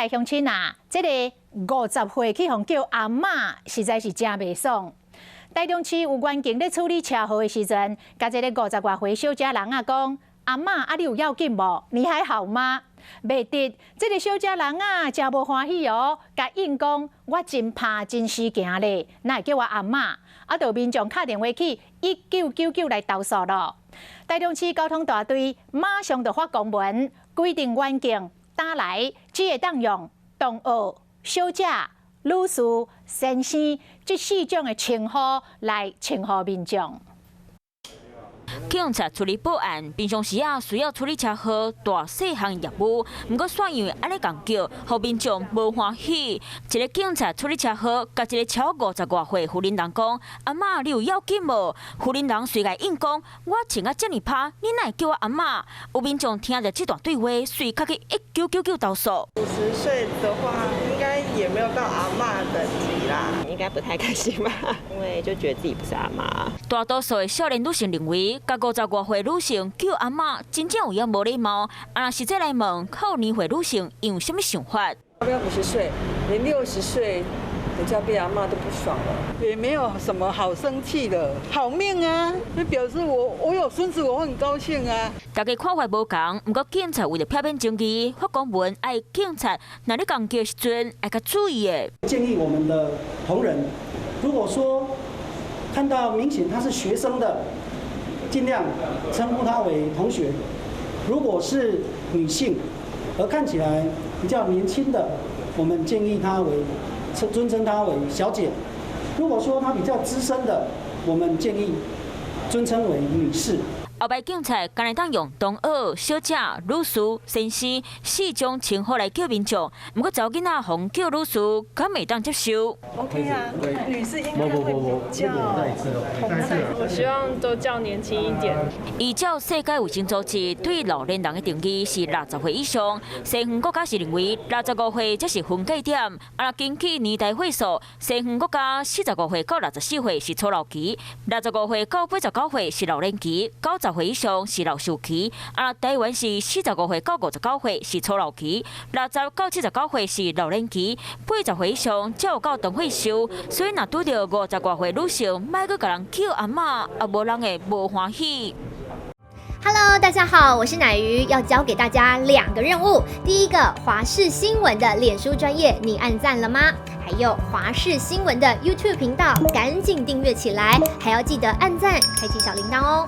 來鄉親啊，這个50歲去予叫阿嬤，實在是誠袂爽。台中市有員警咧處理車禍的時陣，共這个50外歲小姐人仔講：阿嬤，啊你有要緊無？你還好嗎？袂得，這个小姐人仔誠無歡喜哦，共應講我真拍真死行咧，哪會叫我阿嬤？啊，就民眾敲電話去1999來投訴咯。台中市交通大隊馬上就發公文，規定員警打來只會當用同學、小姐、女士、先生這四種的稱呼來稱呼民眾。警察處理報案，平常時啊需要處理車禍大細項業務，毋過煞因為按呢共叫，予民眾無歡喜。一个警察處理車禍，共一个超50外歲婦人講：阿嬤，你有要緊無？婦人隨共應講：我穿甲遮爾歹，你哪會叫我阿嬤？有民眾聽著這段對話，隨敲去1999投訴。 50歲的話，應該也沒有到阿嬤等級啦，應該不太開心吧？因為就覺得自己不是阿嬤。大多數的少年女性認為，共50外歲女性叫阿嬤，真正有影無禮貌。啊，若實際來問，較有年歲女性有啥物想法？不要50歲，連60歲人家變阿嬤都不爽了，也沒有什麼好生氣的，好命啊！就表示我有孫子，我會很高興啊。大家看法無仝，毋過警察為著避免爭議，發公文愛警察，若咧共叫時陣愛較注意的。建議我們的同仁，如果說看到明顯他是學生的，盡量稱呼他為同學；如果是女性，而看起來比較年輕的，我們建議他為稱尊稱她為小姐。如果說她比較資深的，我們建議尊稱為女士。後擺警察敢會當用同學、小姐、女士、先生四種稱呼來叫民眾，毋過查某囡仔予叫女士，敢會當接受？OK 啊，女士應該會比較同我希望都叫年輕一點。依照世界衛生組織對老年人的定義是60歲以上，西方國家是認為65歲才是分界點。啊，根據年代歲數，西方國家45歲到64歲是初老期，65歲到89歲是老年期，90歲以上是老壽期。啊，台灣是45歲到59歲是初老期，60到79歲是老年期，80歲以上才有夠長歲壽。所以若拄著50外歲女性，莫閣共人叫阿嬤，也無人會無歡喜。 Hello，大家好，我是奶魚，要交給大家兩個任務。第一個，華視新聞的臉書專頁，你按讚了嗎？還有華視新聞的 YouTube 頻道，趕緊訂閱起來，還要記得按讚，開啟小鈴鐺哦。